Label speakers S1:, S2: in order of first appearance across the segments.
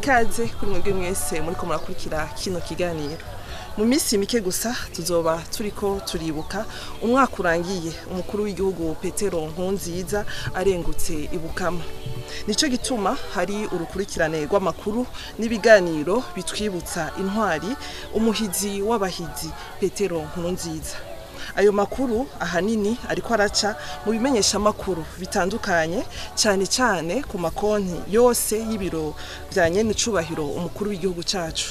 S1: Ikaze kuri mwebwe mwese muriko murakurikira kino kiganiro. Mu minsi mike gusa tuzoba turiko turibuka umwaka urangiye umukuru w'igihugu Petero Nkurunziza arengutse ibukama. Nico gituma hari urukurikirane rw'amakuru n'ibiganiro bitwibutsa intwari umuhizi w'abahizi Petero Nkurunziza. Ayo makuru ahanini ariko araca mu bimenyesha makuru bitandukanye, cyane cyane ku makonti yose y'ibiro bya nyenicubahiro umukuru w'igihugu cacu.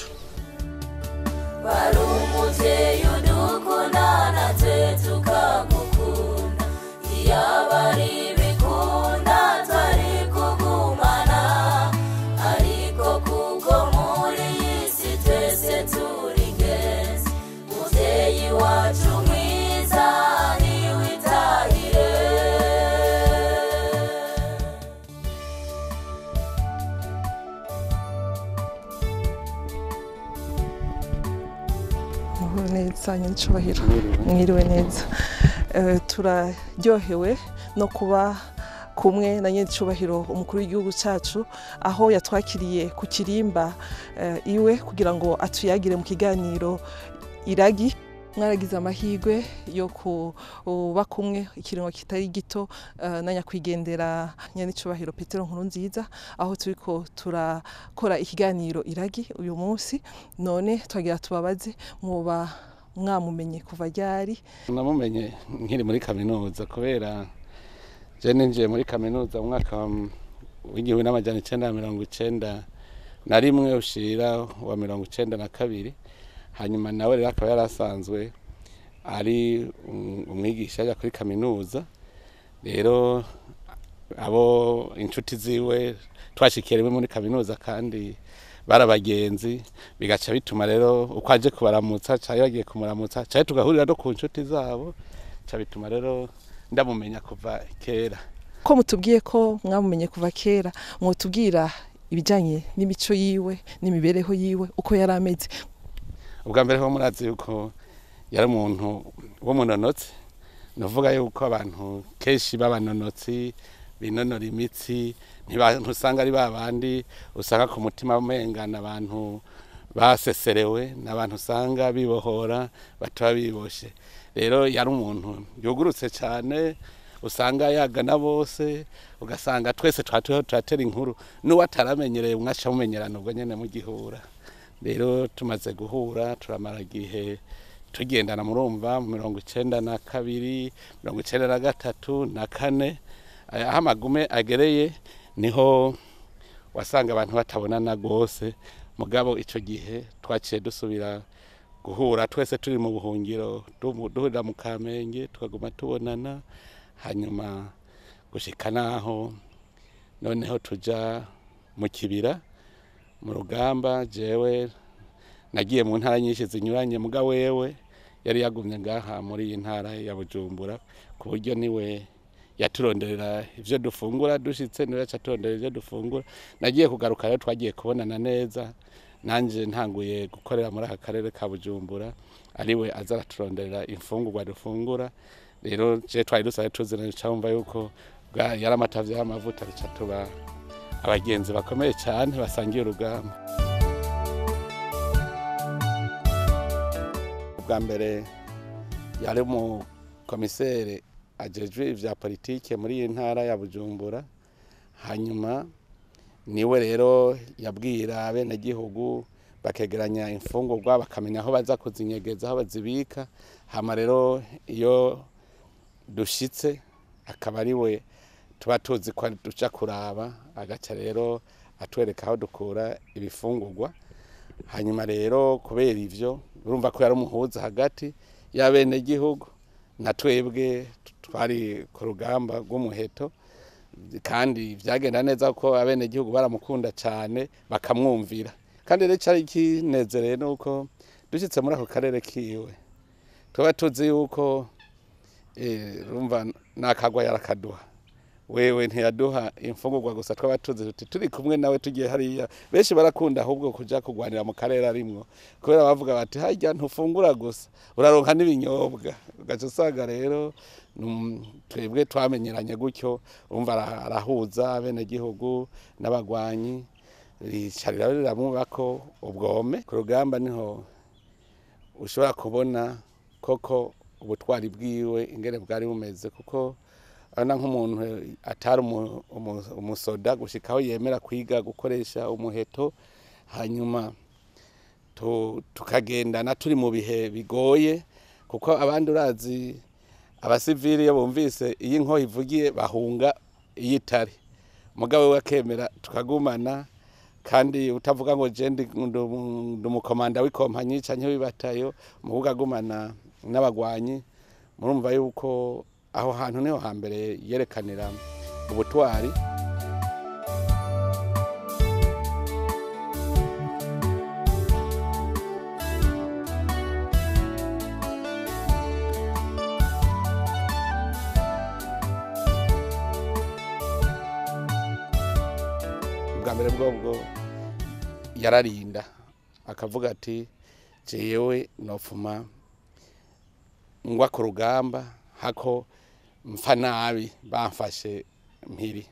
S2: Wari umuvyeyi udukunda natwe tukagukunda, iyaba ari ibikunda twari kugumana, ariko kuko muri iyi si twese turi ingenzi, muvyeyi wacu mwiza niwitahire.
S1: Amahoro neza nyenicubahiro, mwiriwe neza. Turaryohewe no kuba kumwe na nyenicubahiro umukuru w'igihugu cacu, aho yatwakiriye ku kirimba iwe kugira ngo atuyagire mu kiganiro Iragi. Mwaragize amahirwe yo kuba kumwe ikiringo kitari gito na nyakwigendera nyenicubahiro Petero Nkurunziza, aho turiko turakora ikiganiro Iragi uyu munsi. None twagira tubabaze, mwoba mwamumenye kuva ryari?
S3: Namumenye nkiri muri kaminuza, kubera je ninjiye muri kaminuza mu mwaka w'1991 ushira wa 92. Hanyuma nawe rero akaba yarasanzwe ari umwigisha ajya kuri kaminuza. Rero abo inshuti ziwe twashikiye rimwe muri kaminuza kandi barabagenzi, bigaca bituma rero uko aje kubaramutsa canke bagiye kumuramutsa canke tugahurira no ku nshuti zabo, ca bituma rero ndamumenya kuva kera.
S1: Ko mutubwiye ko mwamumenye kuva kera, mwotubwira ibijanye n'imico yiwe n'imibereho yiwe uko yari ameze?
S3: Ubwa mbere ho murazi yuko yari umuntu w'umunonotsi. Nuvuga yuko abantu kenshi b'abanonotsi binonora imitsi, ntusanga ari babandi usanga ku mutima umengana abantu baseserewe, n'abantu usanga bibohora bataba biboshe. Rero yari umuntu yugurutse cyane, usanga yagana bose, ugasanga twese turatera inkuru, n'uwo ataramenyereye mwaca mumenyerana ubwo nyene mugihura. Rero tumaze guhura turamara igihe tugendana, murumva mu 92, 93 na 4, aho amagume agereye niho wasanga abantu batabonana gose. Mugabo ico gihe twaciye dusubira guhura twese turi mu buhungiro, duhurira mu Kamenge, tukaguma tubonana, hanyuma gushika naho noneho tuja mu kibira mu rugamba. Jewe nagiye mu ntara nyinshi zinyuranye, muga wewe yari yagumye ngaha muri iyi ntara ya Bujumbura, ku buryo niwe yaturonderera ivyo dufungura dushitse, niwe yaca ivyo dufungura. Nagiye kugaruka rero twagiye kubonana neza, nanje ntanguye gukorera muri aka karere ka Bujumbura, ariwe aza araturonderera imfungurwa dufungura. Rero je twari dusaye tuziranye, cumva yuko yaramatavye amavuta, rica tuba abagenzi bakomeye cyane basangiye urugamba. Ubwa mbere yari mu komisere ajejwe ivya politike muri iyi ntara ya Bujumbura. Hanyuma niwe rero yabwira abenegihugu bakegeranya imfungurwa, bakamenya aho baza kuzinyegeza, aho bazibika. Hama rero iyo dushitse akaba ariwe tuba tuzi ko duca kuraba, agaca rero atwereka aho dukura ibifungurwa. Hanyuma rero kubera ivyo urumva ko yari umuhuza hagati y'abenegihugu na twebwe twari ku rugamba rw'umuheto, kandi vyagenda neza ko abenegihugu baramukunda cyane bakamwumvira. Kandi rero cari kinezereye nuko dushitse muri ako karere kiwe tuba tuzi yuko urumva nakagwa yarakaduha, wewe ntiyaduha imfungurwa gusa, twaba tuzi tuti turi kumwe nawe tugiye hariya. Benshi barakunda ahubwo kuja kugwanira mu karere arimwo, kubera bavuga bati harya ntufungura gusa uraronka n'ibinyobwa. Ugaca usanga rero twebwe twamenyeranye gutyo, umva arahuza abenegihugu n'abagwanyi. ricarira riramubako ubwome. Ku rugamba niho ushobora kubona koko ubutwari bwiwe ingene bwari bumeze, kuko ana nk'umuntu atari umusoda gushikaho yemera kwiga gukoresha umuheto, hanyuma tukagendana turi mu bihe bigoye, kuko abandi urazi abasivili iyo bumvise iyi nko ivugiye bahunga iyi itari, mugabo we akemera tukagumana. Kandi utavuga ngo je ndi umukomanda w'ikompanyi canke w'ibatayo, muvuga agumana n'abagwanyi. Murumva yuko aho hantu niho hambere yerekanira ubutwari. Bwa mbere bwobwo yararinda akavuga ati jewe nofuma ngwa ku rugamba hako mfa nabi bamfashe mpiri.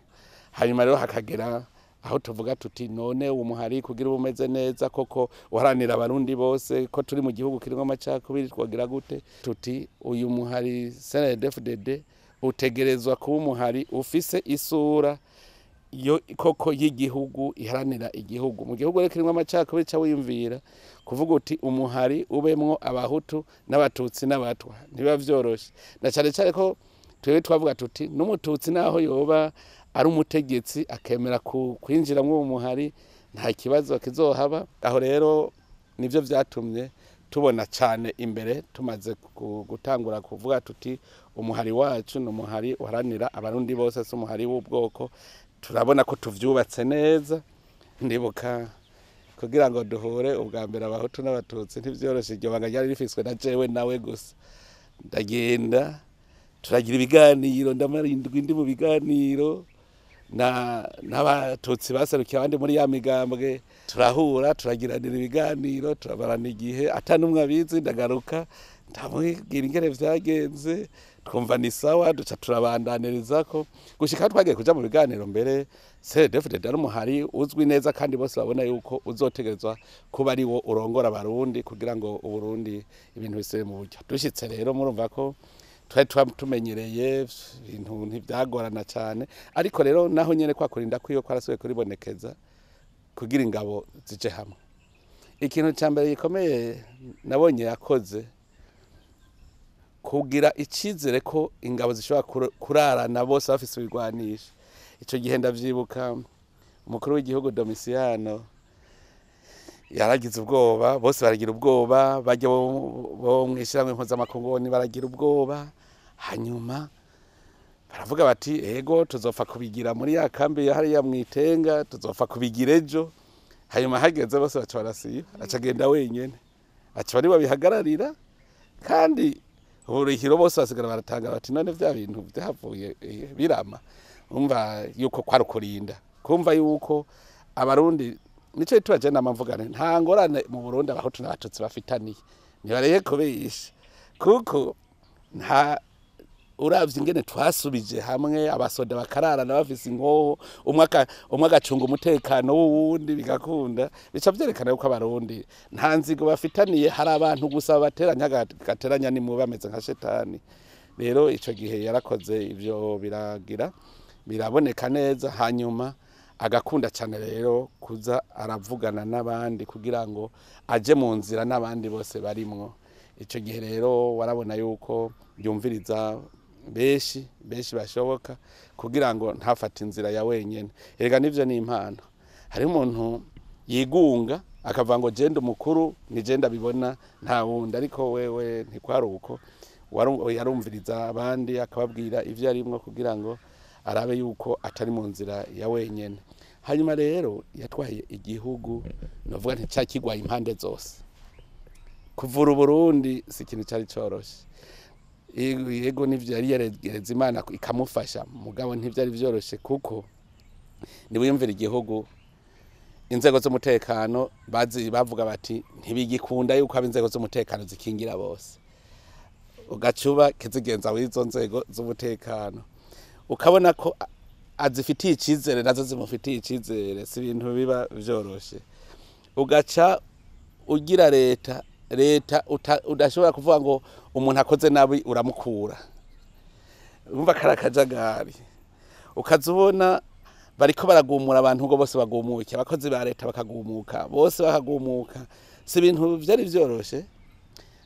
S3: Hanyuma rero hakagera aho tuvuga tuti none umuhari kugira ubumeze neza koko uharanira abarundi bose, ko turi mu gihugu kirimo amacakubiri twagira gute? Tuti uyu muhari CNDD-FDD utegerezwa kuba umuhari ufise isura yo koko y'igihugu, iharanira igihugu. Mu gihugu rero kirimo amacakubiri ca wiyumvira kuvuga uti umuhari ubemwo abahutu n'abatutsi n'abatwa ntibiba vyoroshe, na cane cane ko twebwe twavuga tuti n'umututsi naho yoba ari umutegetsi akemera kwinjira mw'uwo muhari nta kibazo kizohaba. Aho rero nivyo vyatumye tubona cane imbere tumaze gutangura kuvuga tuti umuhari wacu ni umuhari uharanira abarundi bose, si umuhari w'ubwoko. Turabona ko tuvyubatse neza. Ndibuka kugira ngo duhure ubwa mbere abahutu n'abatutsi ntivyoroshe, iryo banga ryari rifiswe na jewe nawe gusa. Ndagenda turagira ibiganiro, ndamara indwi ndi mu biganiro n'abatutsi baserukiye abandi muri ya migambwe, turahura turagiranira ibiganiro, turabarana igihe ata n'umwe abizi. Ndagaruka ndamubwira ingene vyagenze, twumva ni sawa, duca turabandaniririzako gushika twagiye kuja mu biganiro. Mbere CNDD-FDD ari umuhari uzwi neza kandi bose babona yuko uzotegerezwa kuba ari wo urongora abarundi kugira ngo Uburundi ibintu bisubire mu buryo. Dushitse rero murumva ko twari tumenyereye ibintu ntivyagorana cane, ariko rero naho nyene kwa kurinda kwiyo kwarasubiye kuribonekeza kugira ingabo zije hamwe. Ikintu ca mbere gikomeye nabonye yakoze kugira icizere ko ingabo zishobora kurarana bose bafise ibigwanisho. Ico gihe ndavyibuka umukuru w'igihugu Domiciano yaragize ubwoba, bose baragira ubwoba, bajya bo mw'ishirahamwe mpuzamakungu baragira ubwoba. Hanyuma baravuga bati ego tuzopfa kubigira muri ya kambi ya hariya mwitenga, tuzopfa kubigira ejo. Hanyuma hageze bose baca barasiba, acagenda wenyene, aca bari babihagararira, kandi uburuhiro bose basigara baratanga bati none vya bintu vyavuye birama. Umva yuko kwari ukurinda, kumva yuko abarundi nico gituma je nama mvugane nta ngorane mu Burundi abahutu n'abatutsi bafitaniye, ntibareke kubisha, kuko nta uravye ingene twasubije hamwe abasoda bakararana bafise inkoho, umwe agacunga umutekano w'uwundi bigakunda, bica vyerekana yuko abarundi nta nzigo bafitaniye, hari abantu gusa bateranya gateranya ni mu bameze nka shetani. Rero ico gihe yarakoze ivyo biragira biraboneka neza. Hanyuma agakunda cyane rero kuza aravugana n'abandi kugira ngo aje mu nzira n'abandi bose barimwo. Ico gihe rero warabona yuko yumviriza benshi benshi bashoboka kugira ngo ntafate inzira ya wenyene. Erega nivyo ni impano. Hari umuntu yigunga akavuga ngo je ndi umukuru ni je ndabibona nta wundi, ariko wewe ntikwari uko, yarumviriza abandi akababwira ivyo arimwo kugira ngo arabe yuko atari mu nzira ya wenyene. Hanyuma rero yatwaye igihugu novuga nti cakigwaye impande zose. Kuvura Uburundi si ikintu cari coroshe. Yego nivyo yari yaregereza Imana ikamufasha, mugabo ntivyari vyoroshe, kuko niwiyumvira igihugu inzego z'umutekano bavuga bati ntibigikunda yuko aba inzego z'umutekano zikingira bose, ugacuba kizigenza w'izo nzego z'umutekano, ukabona ko azifitiye icizere nazo zimufitiye icizere, si ibintu biba vyoroshe. Ugaca ugira leta udashobora kuvuga ngo umuntu akoze nabi uramukura, urumva kari akajagari. Ukazubona bariko baragumura abantu ngo bose bagumuke, abakozi ba leta bakagumuka, bose bakagumuka, si ibintu vyari vyoroshe.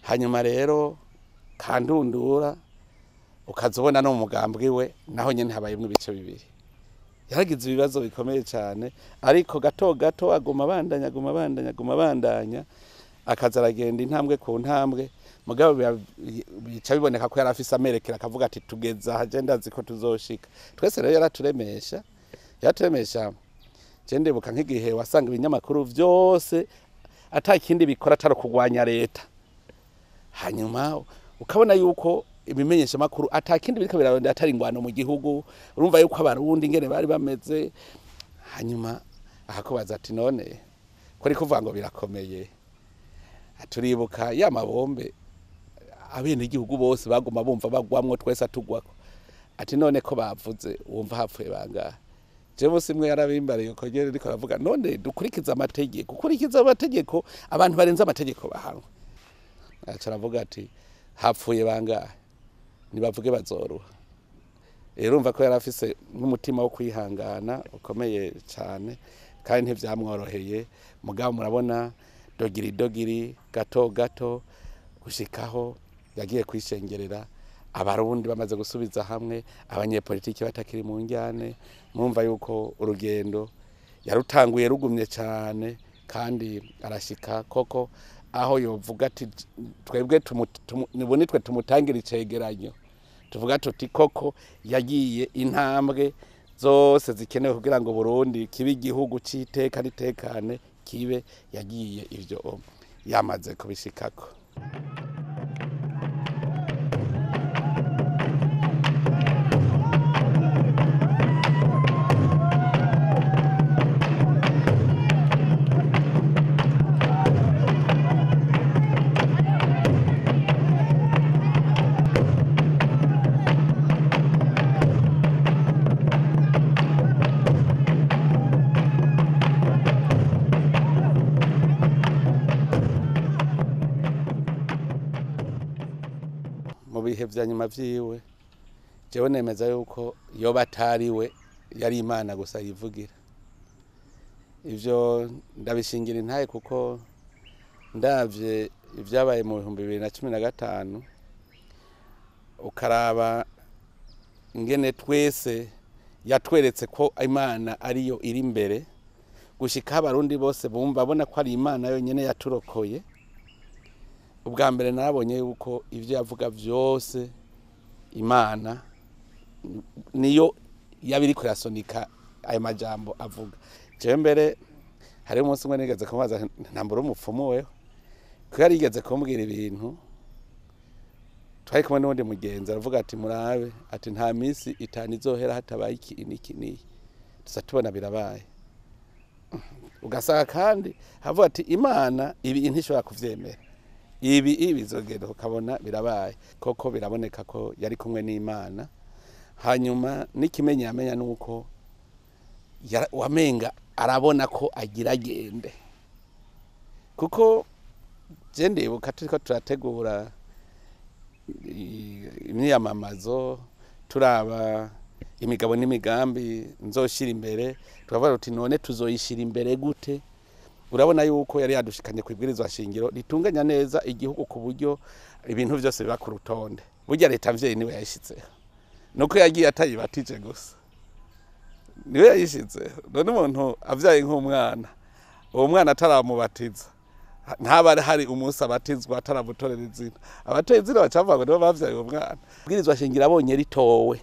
S3: Hanyuma rero kandundura ukazubona no mugambwe we naho nyene habayemwo ibice bibiri, yaragize ibibazo bikomeye cyane, ariko gato gato aguma bandanya aguma bandanya aguma bandanya, akaza aragenda intambwe ku ntambwe. Mugabo bica biboneka ko yarafise amerekera, akavuga ati tugeza aha je ndazi ko tuzoshika. Twese rero yaraturemesha. Je ndibuka nk'igihe wasanga ibinyamakuru vyose ata kindi bikora atari kugwanya leta, hanyuma ukabona yuko ibimenyesha makuru atakindi biriko birarondera atari ingwano mu gihugu. Urumva yuko abarundi ingene bari bameze. Hanyuma akakubaza ati none ko ari kuvuga ngo birakomeye, turibuka ya mabombe abene igihugu bose baguma bumva bagwamwo twese atugwako, ati none ko bavuze wumva hapfuye bangahe? Je bose imwe yarabimbariye ko nyene ariko aravuga none dukurikiza amategeko, gukurikiza amategeko abantu barenze amategeko bahanwa. Aca aravuga ati hapfuye bangahe? Nibavuge bazoruha. Rero urumva ko yarafise nk'umutima wo kwihangana ukomeye cyane, kandi ntivyamworoheye. Mugabo murabona dogiri dogiri gato gato gushikaho yagiye kwishengerera, abarundi bamaze gusubiza hamwe, abanyepolitiki batakiri mu njyane. Murumva yuko urugendo yarutanguye rugumye cyane, kandi arashika koko aho yovuga ati twebwe nibonitwe tumutangira icegeranyo, tuvuga tuti koko yagiye intambwe zose zikenewe kugira ngo Burundi kibe igihugu c'iteka n'itekane, kibe yagiye ivyo yamaze kubishikako. Mu bihe vya nyuma vyiwe jewe nemeza yuko yoba atariwe, yari Imana gusa yivugira. Ivyo ndabishingira intaye kuko ndavye ivyabaye mu 2015, ukaraba ingene twese yatweretse ko Imana ariyo iri imbere, gushika abarundi bose bumva babona ko ari Imana yonyene yaturokoye. Ubwa mbere nabonye yuko ivyo yavuga vyose Imana niyo yabiriko irasonika ayo majambo avuga. Jewe mbere hari umunsi umwe nigeze kumubaza ntambura umupfumu weho, kuko yarigeze kumbwira ibintu, twari kumwe n'uwundi mugenzi, aravuga ati murabe, ati nta minsi itanu izohera hatabaye iki n'iki n'iyi, tuza tubona birabaye. Ugasanga kandi havuga ati Imana ibi ntishobora kuvyemera, ibi bizogenda, ukabona birabaye koko, biraboneka ko yari kumwe n'Imana. Hanyuma n'ikimenyamenya nuko wamenga arabona ko agira agende, kuko je ndibuka turiko turategura imyiyamamazo, turaba imigabo n'imigambi nzoshira imbere, tukavuga tuti none tuzoyishira imbere gute? Urabona yuko yari yadushikanye kwibwirizwa shingiro ritunganya neza igihugu ku buryo ibintu vyose biba ku rutonde. Burya leta mvyeyi niwe yayishitseho, nuko yagiye atayibatije gusa, niwe yayishitseho. None umuntu avyaye nk'umwana, uwo mwana ataramubatiza, ntaba hari umunsi abatizwa ataramutorera izina, abateye izina bacavuga ngo nibo bavyaye uwo mwana. Ibwirizwa shingiro abonye ritowe,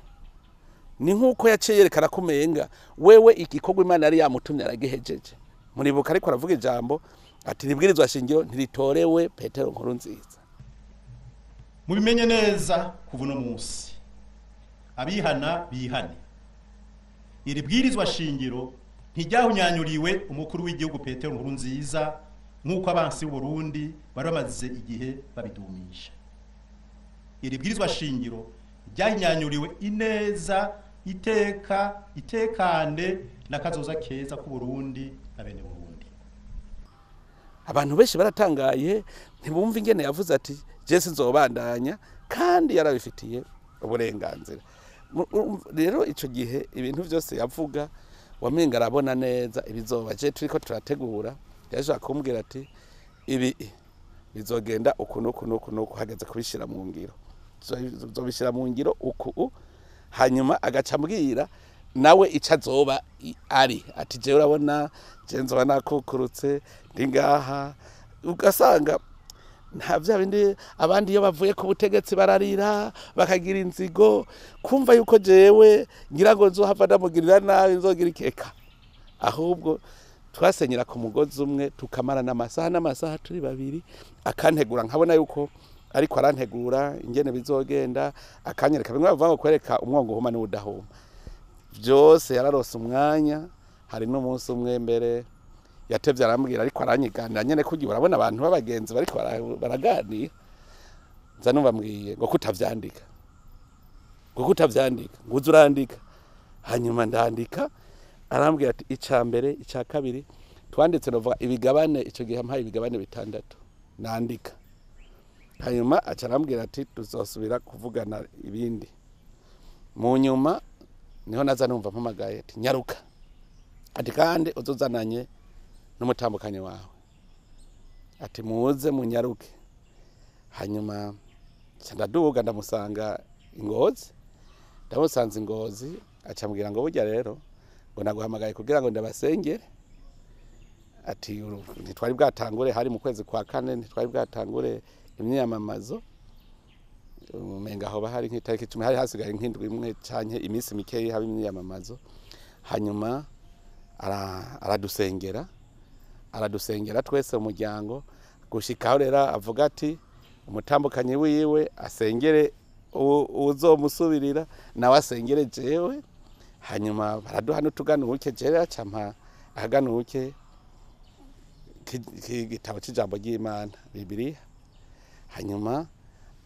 S3: ni nkuko yaciye yerekana ko umenga wewe igikorwa Imana yari yamutumye aragihejeje. Muribuka ariko aravuga ijambo ati ribwirizwa shingiro ntiritorewe Petero Nkurunziza.
S4: Mubimenye neza kuva uno munsi, abihana bihane. Iri bwirizwa shingiro ntiryahunyanyuriwe umukuru w'igihugu Petero Nkurunziza nk'uko abansi b'Uburundi bari bamaze igihe babidumisha. Iri bwirizwa shingiro ryahinyanyuriwe ineza Iteka itekane n'akazoza keza ku Burundi na bene Burundi.
S3: Abantu benshi baratangaye, ntibumva ingene yavuze ati je sinzobandanya, kandi yarabifitiye uburenganzira. Rero ico gihe ibintu vyose yavuga wamenga arabona neza ibizoba. Je turiko turategura, yaje akumbwira ati ibi bizogenda uku nuku nuku nuku, hageze kubishira mu ngiro zobishira mu ngiro uku. Hanyuma agaca ambwira nawe ico azoba ari, ati jewe urabona je nzoba nakukurutse ndi ngaha. Ugasanga nta vya bindi abandi iyo bavuye ku butegetsi bararira bakagira inzigo, kumva yuko jewe ngira ngo nzohava ndamugirira nabi, nzogira ikeka. Ahubwo twasenyera ku mugozi umwe, tukamara n'amasaha n'amasaha turi babiri, akantegura nkabona yuko ariko arantegura ingene bizogenda, akanyereka bimwe bavuga ngo kwereka umwongo uhuma n'udahuma. Byose yararose umwanya. Hari n'umunsi umwe mbere yatevye arambwira, ariko aranyiganira nyene kugira urabona abantu b'abagenzi bariko baraganira, nza numva mbwiye ngo kutavyandika, ngo kutavyandika, ngo uze urandika. Hanyuma ndandika, arambwira ati ica mbere ica kabiri twanditse novuga ibigabane, ico gihe ampaye ibigabane 6 nandika. Hanyuma aca arambwira ati tuzosubira kuvugana ibindi. Mu nyuma niho naza numva mpamagaye ati nyaruka, ati kandi uzuzananye n'umutambukanyi wawe, ati muze munyaruke. Hanyuma ndaduga ndamusanga Ingozi, ndamusanze Ingozi, aca ambwira ngo burya rero ngo naguhamagaye kugira ngo ndabasengere, ati ntitwari bwatangure, hari mu kwezi kwa kane, ntitwari bwatangure imyiyamamazo, umenga aho bahari nk'itariki 10, hari hasigaye nk'indwi imwe canke iminsi mikeyi haba imyiyamamazo. Hanyuma aradusengera, aradusengera twese umuryango, gushikaho rero avuga ati umutambukanyi wiwe asengere uzomusubirira, nawe asengere jewe. Hanyuma baraduha n'utuganuke, jewe acampa akaganuke k'igitabo c'ijambo ry'Imana Bibiliya. Hanyuma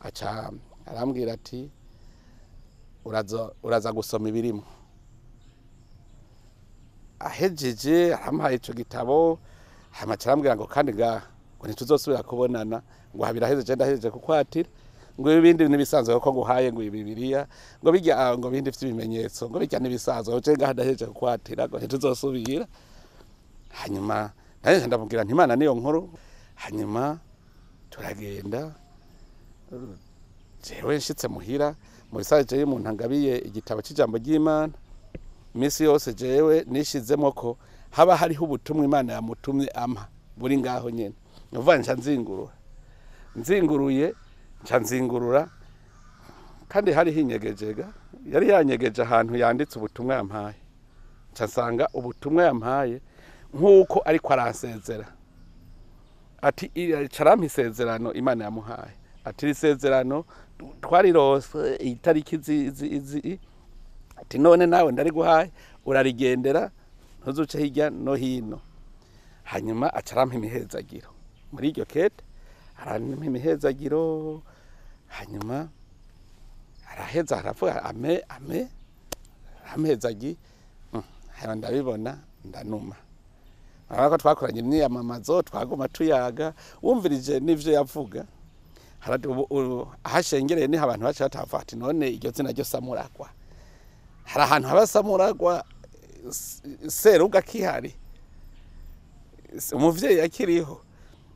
S3: aca arambwira ati uraza gusoma ibirimo. Ahejeje arampaye ico gitabo, hama aca arambwira ngo kandi ngaha ngo ntituzosubira kubonana, ngo habirahejeje ndahejeje kukwatira, ngo ibindi nibisanzwe ko nguhaye ngo Bibiliya, ngo bijya ngo bindi vy'ibimenyetso, ngo bijya nibisanzwe, je ngaha ndahejeje kukwatira, ngo ntituzosubira. Hanyuma ndaje ndamubwira nti Imana niyo nkuru. Hanyuma turagenda, jewe nshitse muhira mu bisaje y'umuntu angabiye igitabo c'ijambo ry'Imana, imisi yose jewe nishizemo ko haba hariho ubutumwa Imana yamutumye ampa buri ngaho nyene. Nuvuga nca nzingurura, nzinguruye nca nzingurura, kandi hari hinyegejega, yari yanyegeje ahantu yanditse ubutumwa yampaye. Nca nsanga ubutumwa yampaye nkuko ariko aransezera, ati carampa isezerano Imana yamuhaye, ati isezerano twarirose itariki izi, ati none nawe ndariguhaye urarigendera ntuzuce hirya no hino. Hanyuma acarampa imihezagiro muri iryo kete, arampa imihezagiro. Hanyuma araheza aravuga ame ame amhezagi, hanyuma ndabibona ndanuma. Ariko twakoranye imyiyamamazo, twaguma tuyaga, wumvirije n'ivyo yavuga. Ahashengereye niho abantu baca batavuga ati none iryo zina ryo Samuragwa, hari ahantu haba Samuragwa seruga kihari, umuvyeyi akiriho.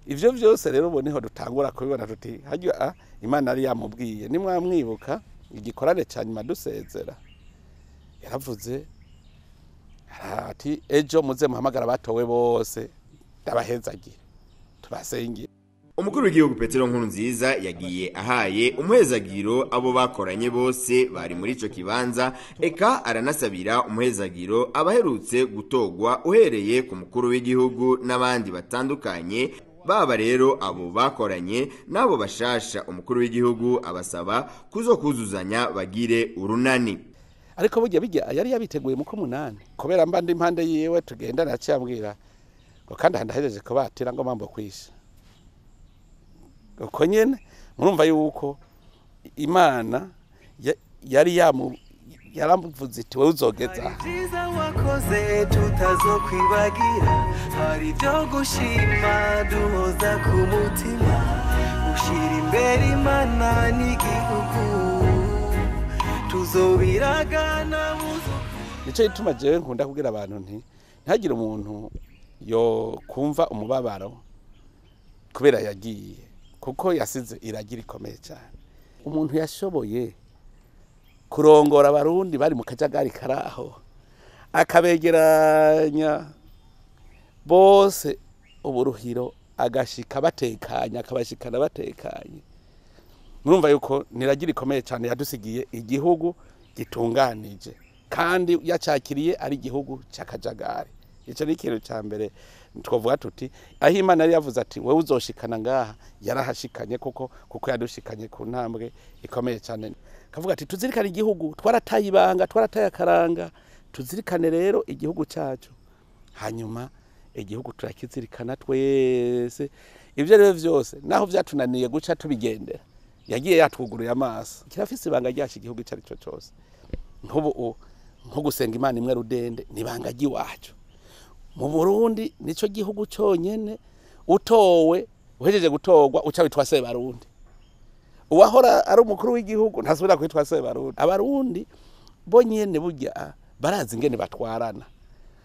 S3: Ivyo vyose rero ubu niho dutangura kubibona tuti harya Imana ari yamubwiye. Nimwamwibuka igikorane ca nyuma dusezera, yaravuze ati ejo muze muhamagara batowe bose ndabahezagira tubasengere.
S5: Umukuru w'igihugu Petero Nkurunziza yagiye ahaye umuhezagiro abo bakoranye bose bari muri ico kibanza, eka aranasabira umuhezagiro abaherutse gutogwa uhereye ku mukuru w'igihugu n'abandi batandukanye. Baba rero abo bakoranye nabo bashasha, umukuru w'igihugu abasaba kuzokuzuzanya bagire urunani.
S3: Ariko burya bijya yari yabiteguye muko munani, kubera mba ndi impande yiwe tugenda naciye ambwira ngo kandi ndahejeje kubatira ngo mambo kwisha. Uko nyene murumva yuko Imana yari yaramuvuze iti wewe uzogeza aha.
S6: Ibyiza wakoze tutazokwibagira, hari ibyo gushima duhoza ku mutima, ushyira imbere Imana n'igihugu tuzobiragana buzu.
S3: Nico gituma jewe nkunda kubwira abantu nti ntihagire umuntu yo kumva umubabaro kubera yagiye, kuko yasize iragira ikomeye cyane. Umuntu yashoboye kurongora abarundi bari mu kajagari karaho, akabegeranya bose uburuhiro, agashika batekanye, akabashikana batekanye. Murumva yuko niragira ikomeye cyane yadusigiye igihugu gitunganije, kandi yacakiriye ari igihugu cy'akajagari. Ico ni ikintu ca mbere twovuga tuti aho Imana yari yavuze ati wewe uzoshikana ngaha, yarahashikanye kuko yadushikanye ku ntambwe ikomeye cyane. Kavuga ati tuzirikane igihugu, twarataye ibanga, twarataye akaranga, tuzirikane rero igihugu cyacu. Hanyuma igihugu turakizirikana twese. Ivyo rero vyose naho vyatunaniye guca tubigendera, yagiye yatwuguruye amaso. Kirafise ibanga ryacu igihugu ico ari cyo cyose. Nk'ubu nko gusenga Imana imwe rudende ni ibanga ry'iwacu. Mu Burundi nico gihugu cyonyene utowe uhejeje gutorwa uca witwa Sebarundi. Uwahora ari umukuru w'igihugu ntasubira kwitwa Sebarundi. Abarundi bo nyene burya barazi ingene batwarana.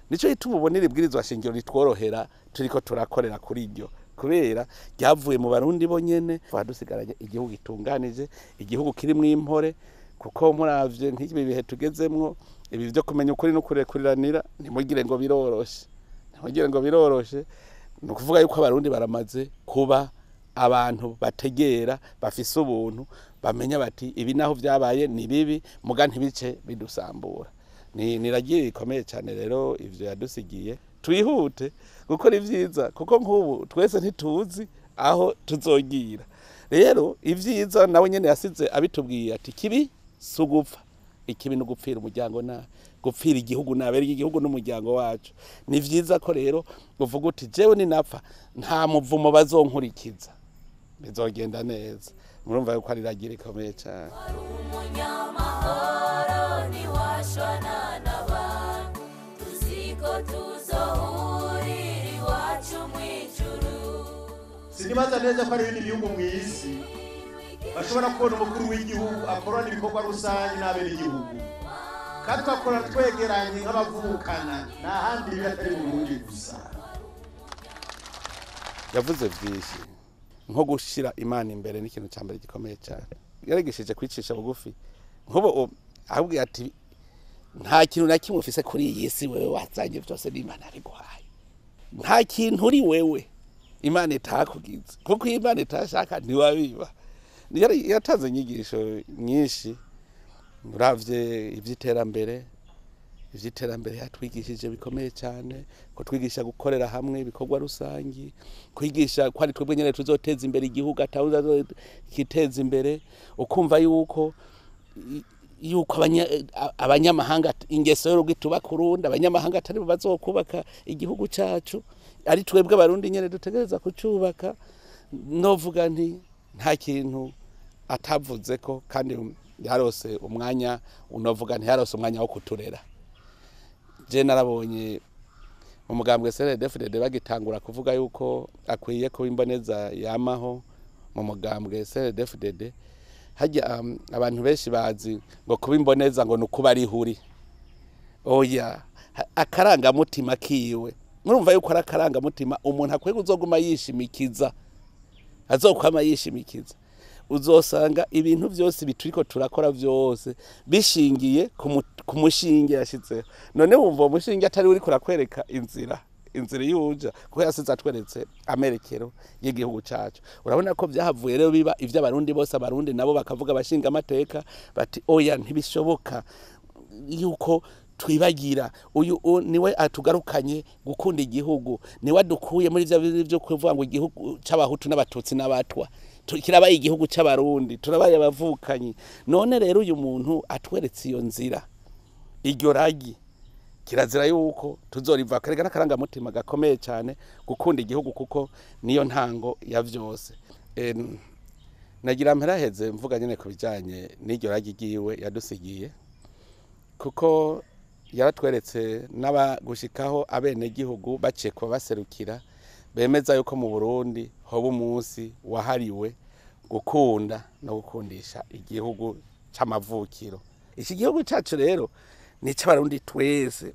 S3: Nico gituma ubonera ibwirizwa shingiro ritworohera turiko turakorera kuri iryo, kubera ryavuye mu Barundi bo nyene. Twadusigaranye igihugu gitunganije, igihugu kirimwo impore, kuko muravye nk'ibi bihe tugezemwo, ibi byo kumenya ukuri no kurekuriranira ntimugire ngo biroroshe, ntimugire ngo biroroshe. Ni ukuvuga yuko abarundi baramaze kuba abantu bategera, bafise ubuntu, bamenya bati ibi naho vyabaye ni bibi, muga ntibice bidusambura. Ni niragiye ikomeye cyane rero ivyo yadusigiye. Twihute gukora ivyiza, kuko nk'ubu twese ntituzi aho tuzogira. Rero ivyiza nawe nyene yasize abitubwiye ati kibi sugupfa, ikibi no gupfira umuryango na gupfira igihugu nabere igihugu n'umuryango wacu. Ni vyiza ko rero uvuga uti jewe ninapfa nta muvumo bazonkurikiza, bizogenda neza. Murumva yuko ari iragira ikomeye cyane.
S2: Umunyamahoro ntiwashwana n'abantu, tuziko tuzohurira iwacu mw'ijuru.
S4: Sinibaza neza ko ari ibindi bihugu mw'isi bashobora kubona umukuru w'igihugu akorana ibikorwa rusange n'abenegihugu, kandi twakora twegeranye nk'abavukana, nta handi biba atari mu Burundi gusa.
S3: Yavuze vyinshi nko gushira Imana imbere ni ikintu ca mbere gikomeye cyane. Yarigishije kwicisha bugufi. Nk'ubu ahubwo ati nta kintu na kimwe ufise kuri iyi si wewe wazanye byose n'Imana ariguhaye. Nta kintu uri wewe Imana itakugize, kuko Imana itashaka ntiwabiba. Yatanze inyigisho nyinshi, uravye ivy'iterambere, ivy'iterambere yatwigishije bikomeye cyane, kutwigisha gukorera hamwe ibikorwa rusangi, kwigisha ko ari twebwe nyene tuzoteza imbere igihugu atawuza kiteza imbere, ukumva yuko abanyamahanga ingeso yo rugituba kurundi, abanyamahanga atari bo bazokubaka igihugu cacu, ari twebwe abarundi nyene dutegereza kucubaka. Novuga nti nta kintu atavuze ko, kandi yarose umwanya, unovuga nti yarose umwanya wo kuturera. Je narabonye mu mugambwe CNDD-FDD bagitangura kuvuga yuko akwiye kuba imboneza yamaho mu mugambwe CNDD-FDD. Hajya abantu benshi bazi ngo kuba imboneza ngo nukuba ari huri. Oya, akarangamutima kiwe. Murumva yuko ari akarangamutima umuntu akwiye kuzoguma yishimikiza, azokwama yishimikiza. Uzosanga ibintu vyose bituriko turakora vyose bishingiye ku mushinge yashizeho. None wumva uwo mushinge atari uri kurakwereka inzira, inzira yuja, kuko yasize atweretse amerekero y'igihugu cacu. Urabona ko vyahavuye rero biba ivy'abarundi bose, abarundi nabo bakavuga abashinga amateka bati oya ntibishoboka yuko twibagira uyu niwe atugarukanye gukunda igihugu, niwe adukuye muri vya byo kuvuga ngo igihugu c'abahutu n'abatutsi n'abatwa, kirabaye igihugu c'abarundi, turabaye abavukanyi. None rero uyu muntu atweretse iyo nzira, iryo ragi, kirazira yuko tuzoriva. Karega n'akarangamutima gakomeye cyane gukunda igihugu, kuko niyo ntango ya vyose. Nagira mperaheze mvuga nyene ku bijanye n'iryo ragi ryiwe yadusigiye. Kuko yaratweretse n'abagushikaho abenegihugu baciye kuba baserukira bemeza yuko mu Burundi hoba umunsi wahariwe gukunda no gukundisha igihugu c'amavukiro. Iki gihugu cacu rero ni ic'Abarundi twese,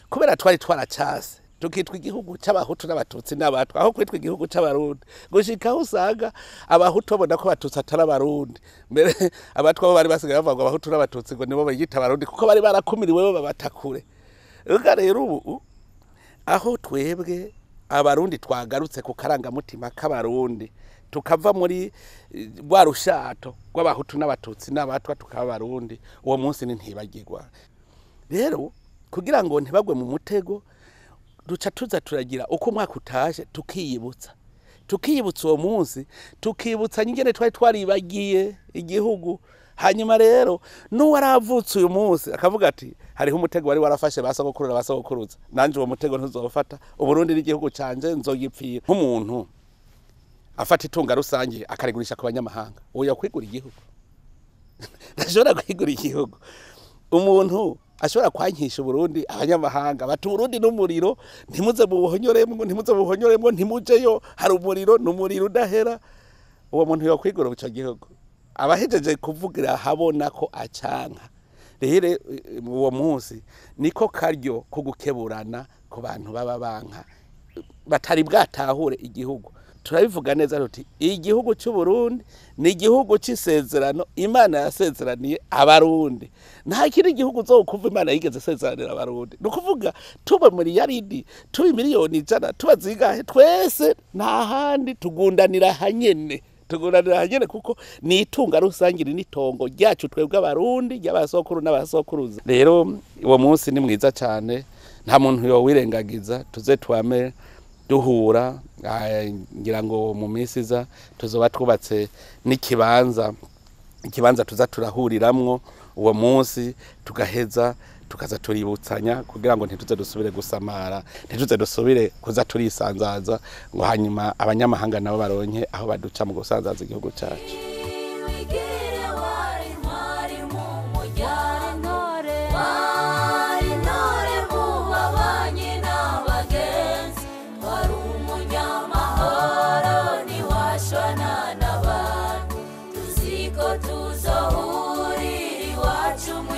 S3: kubera twari twaracase tukitwa igihugu c'Abahutu n'Abatutsi n'Abatwa, aho kwitwa igihugu c'Abarundi. Gushika aho usanga Abahutu babona ko Abatutsi atari Abarundi, mbere Abatwa bo bari basigaye bavuga ngo Abahutu n'Abatutsi ngo nibo biyita Abarundi, kuko bari barakumiriwe bo babatakure. Ega rero ubu aho twebwe Abarundi twagarutse ku karangamutima k'Abarundi, tukava muri rwa rushato rw'Abahutu n'Abatutsi n'Abatwa tukaba Abarundi, uwo munsi ni ntibagirwa. Rero kugira ngo ntibagwe mu mutego, duca tuza turagira uko umwaka utashe tukiyibutsa uwo munsi, tukibutsa nyingene twari twaribagiye igihugu. Hanyuma rero n'uwaravutse uyu munsi akavuga ati hariho umutego wari warafashe ba sogokuru na ba sogokuruza, nanje uwo mutego ntuzofata, Uburundi n'igihugu canje nzogipfira. Nk'umuntu afata itunga rusange akarigurisha ku banyamahanga, uwo yokwigura igihugu? Ntashobora kwigura igihugu. Umuntu ashobora kwankisha Uburundi abanyamahanga bati Uburundi n'umuriro, ntimuze mubuhonyoremwo, ntimuze mubuhonyoremwo, ntimujeyo, hari umuriro, n'umuriro udahera. Uwo muntu yokwigura ico gihugu? Abahejeje kuvugira habona ko acanka. Rero uwo munsi niko karyo ko gukeburana ku bantu baba banka batari bwatahure igihugu. Turabivuga neza tuti igihugu cy'u Burundi ni igihugu c'isezerano Imana yasezeraniye Abarundi. Nta kindi gihugu uzokumva Imana yigeze isezeranira Abarundi. Ni ukuvuga tuba muri yaridi, tuba 100,000,000, tuba zingahe, twese nta handi tugundanira hanyene. Tugundanira hanyene kuko ni itunga rusange, ni itongo ryacu twebwe Abarundi, ry'abasokuru n'abasokuruza. Rero uwo munsi ni mwiza cyane, nta muntu yowirengagiza, tuze twame duhura. Ngira ngo mu minsi iza tuzoba twubatse n'ikibanza, ikibanza tuza turahuriramwo uwo munsi, tugaheza tukaza tuributsanya kugira ngo ntituze dusubire gusamara, ntituze dusubire kuza turisanzaza, ngo hanyuma abanyamahanga nabo baronke aho baduca mu gusanzaza igihugu cacu.
S2: Wigire wari ntwari mu muryango, wari intore mu babanyi n'abagenzi, wari umunyamahoro ntiwashwana n'abantu, tuzi ko tuzohurira iwacu mu